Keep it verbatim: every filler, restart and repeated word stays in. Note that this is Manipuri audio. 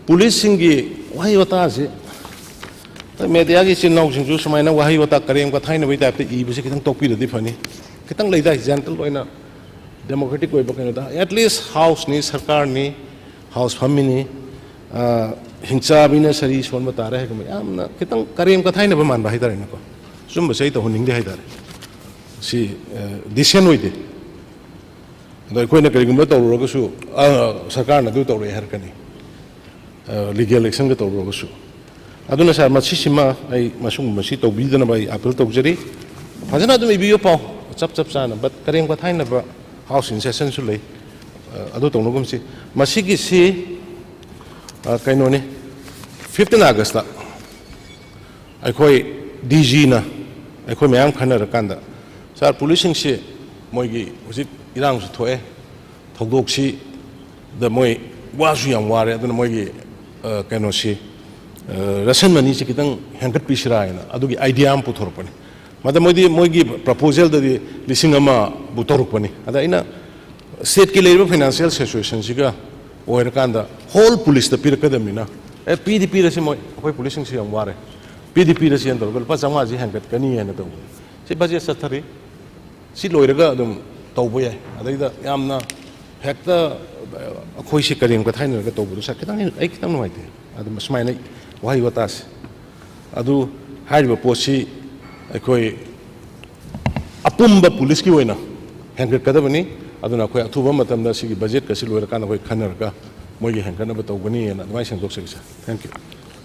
ꯄꯨꯂꯤꯁꯁꯤꯡꯒꯤ ꯋꯥꯍꯩ ꯋꯥꯇꯥꯁꯤ, ꯃꯦꯗꯤꯌꯥꯒꯤ ꯏꯆꯤꯟ ꯏꯅꯥꯎꯁꯤꯡꯁꯨ ꯁꯨꯃꯥꯏꯅ ꯋꯥꯍꯩ ꯋꯥꯇꯥ ꯀꯔꯦꯝ ꯀꯊꯥꯏꯅꯕꯒꯤ ꯇꯥꯏꯞꯇ ꯏꯕꯁꯤ ꯈꯤꯇꯪ ꯇꯣꯛꯄꯤꯔꯗꯤ ꯐꯅꯤ꯫ ꯈꯤꯇꯪ ꯂꯩꯗꯥꯏ, ꯖꯦꯟꯇꯜ ꯑꯣꯏꯅ, ꯗꯦꯃꯣꯀ꯭ꯔꯦꯇꯤꯛ ꯑꯣꯏꯕ ꯀꯩꯅꯣꯗ, ꯑꯦꯠ ꯂꯤꯁ ꯍꯥꯎꯁꯅꯤ, ꯁꯔꯀꯥꯔꯅꯤ, ꯍꯥꯎꯁ ꯐꯝꯃꯤꯅꯤ, ꯑ, ꯍꯤꯡꯆꯥꯕꯤꯅ ꯁꯔꯤ ꯁꯣꯟꯕ ꯇꯥꯔꯦ ꯍꯥꯏꯒꯨꯝꯕ ꯌꯥꯝꯅ ꯈꯤꯇꯪ ꯀꯔꯦꯝ ꯀꯊꯥꯏꯅꯕ ꯃꯥꯟꯕ ꯍꯥꯏꯇꯥꯔꯦꯅꯦꯀꯣ꯫ ꯆꯨꯝꯕꯁꯦ ꯑꯩ ꯇꯧꯍꯟꯅꯤꯡꯗꯦ ꯍꯥꯏꯇꯥꯔꯦ꯫ ꯁꯤ, ꯑ, ꯗꯤꯁꯦꯟ ꯑꯣꯏꯗꯦ꯫ ꯑꯗꯣ ꯑꯩꯈꯣꯏꯅ ꯀꯔꯤꯒꯨꯝꯕ ꯇꯧꯔꯨꯔꯒꯁꯨ, "ꯑ, ꯁꯔꯀꯥꯔꯅ ꯑꯗꯨ ꯇꯧꯔꯛꯑꯦ" ꯍꯥꯏꯔꯛꯀꯅꯤ, ꯑ, ꯂꯤꯒꯦꯜ ꯑꯦꯛꯁꯟꯒ ꯇꯧꯔꯨꯔꯒꯁꯨ꯫ ꯑꯗꯨꯅ ꯁꯥꯔ, ꯃꯁꯤꯁꯤꯃ ꯑꯩ, ꯃꯁꯤꯒꯨꯝꯕꯁꯤ ꯇꯧꯕꯤꯗꯅꯕ ꯑꯩ ꯑꯥꯄꯤꯜ ꯇꯧꯖꯔꯤ꯫ ꯐꯖꯅ ꯑꯗꯨꯝ ꯏꯕꯤꯌꯨ ꯄꯥꯎ, ꯆꯞ ꯆꯞ ꯆꯥꯅ, ꯕꯠ ꯀꯔꯦꯝ ꯀꯊꯥꯏꯅꯕ ꯍꯥꯎꯁ ꯏꯟꯁꯦꯁꯟꯁꯨ ꯂꯩ, ꯑ, ꯑꯗꯨ ꯇꯧꯅꯒꯨꯝꯁꯤ꯫ ꯃꯁꯤꯒꯤꯁꯤ, ꯑ, ꯀꯩꯅꯣꯅꯤ, ꯐꯤꯐꯇꯤꯟ ꯑꯥꯒꯁꯇ ꯑꯩꯈꯣꯏ ꯗꯤ ꯖꯤꯅ ꯑꯩꯈꯣꯏ ꯃꯌꯥꯝ ꯈꯟꯅꯔꯀꯥꯟꯗ, "ꯁꯥꯔ, ꯄꯨꯂꯤꯁꯁꯤꯡꯁꯤ ꯃꯣꯏꯒꯤ ꯍꯧꯖꯤꯛ ꯏꯔꯥꯡꯁꯨ ꯊꯣꯛꯑꯦ, ꯊꯧꯗꯣꯛꯁꯤꯗ ꯃꯣꯏ ꯋꯥꯁꯨ ꯌꯥꯝ ꯋꯥꯔꯦ, ꯑꯗꯨꯅ ꯃꯣꯏꯒꯤ, ꯑ, ꯀꯩꯅꯣꯁꯤ, ꯑ, ꯔꯦꯁꯟ ꯃꯅꯤꯁꯤ ꯈꯤꯇꯪ ꯍꯦꯟꯒꯠꯄꯤꯁꯤꯔꯥ" ꯍꯥꯏꯅ ꯑꯗꯨꯒꯤ ꯑꯥꯏꯗꯤꯌꯥ ꯑꯃ ꯄꯨꯊꯣꯔꯛꯄꯅꯤ꯫ ꯃꯗ ꯃꯣꯏꯗꯤ, ꯃꯣꯏꯒꯤ ꯄ꯭ꯔꯄꯣꯖꯦꯜꯗꯗꯤ ꯂꯤꯁꯤꯡ ꯑꯃꯕꯨ ꯇꯧꯔꯛꯄꯅꯤ꯫ ꯑꯗ ꯑꯩꯅ ꯁ꯭ꯇꯦꯠꯀꯤ ꯂꯩꯔꯤꯕ ꯐꯥꯏꯅꯥꯟꯁꯤꯌꯦꯜ ꯁꯤꯆꯨꯋꯦꯁꯟꯁꯤꯒ ꯑꯣꯏꯔꯀꯥꯟꯗ ꯍꯣꯜ ꯄꯨꯂꯤꯁꯇ ꯄꯤꯔꯛꯀꯗꯕꯅꯤꯅ, "ꯑꯦ, ꯄꯤꯗꯤ ꯄꯤꯔꯁꯤ, ꯃꯣꯏ, ꯑꯩꯈꯣꯏ ꯄꯨꯂꯤꯁꯁꯤꯡꯁꯤ ꯌꯥꯝ ꯋꯥꯔꯦ, ꯄꯤꯗꯤ ꯄꯤꯔꯁꯤ" ꯍꯥꯏꯅ ꯇꯧꯔꯒ ꯂꯨꯄꯥ ꯆꯥꯝꯃꯉꯥꯁꯤ ꯍꯦꯟꯒꯠꯀꯅꯤ ꯍꯥꯏꯅ ꯇꯧꯕꯅꯤ꯫ ꯁꯤ ꯕꯖꯦꯠ ꯆꯠꯊꯔꯤ, ꯁꯤ ꯂꯣꯏꯔꯒ ꯑꯗꯨꯝ ꯇꯧꯕ ꯌꯥꯏ꯫ ꯑꯗꯩꯗ ꯌꯥꯝꯅ ꯍꯦꯛꯇ ꯑꯩꯈꯣꯏꯁꯤ ꯀꯔꯦꯝ ꯀꯊꯥꯏꯅꯔꯒ ꯇꯧꯕꯗꯨ, ꯁꯥꯔ, ꯈꯤꯇꯪ ꯑꯩ ꯈꯤꯇꯪ ꯅꯨꯡꯉꯥꯏꯇꯦ꯫ ꯑꯗꯨꯝ ꯑꯁꯨꯃꯥꯏꯅ ꯋꯥꯍꯩ ꯋꯥꯇꯥꯁꯦ, ꯑꯗꯨ ꯍꯥꯏꯔꯤꯕ ꯄꯣꯠꯁꯤ ꯑꯩꯈꯣꯏ ꯑꯄꯨꯝꯕ ꯄꯨꯂꯤꯁꯀꯤ ꯑꯣꯏꯅ ꯍꯦꯟꯒꯠꯀꯗꯕꯅꯤ꯫ ꯑꯗꯨꯅ ꯑꯩꯈꯣꯏ ꯑꯊꯨꯕ ꯃꯇꯝꯗ ꯁꯤꯒꯤ ꯕꯖꯦꯠꯀꯁꯤ ꯂꯣꯏꯔꯀꯥꯟꯗ ꯑꯩꯈꯣꯏ ꯈꯟꯅꯔꯒ ꯃꯣꯏꯒꯤ ꯍꯦꯟꯒꯠꯅꯕ ꯇꯧꯒꯅꯤ ꯍꯥꯏꯅ ꯑꯗꯨꯃꯥꯏꯅ ꯁꯦꯝꯗꯣꯛꯆꯒꯦ, ꯁꯥꯔ꯫ Thank you꯫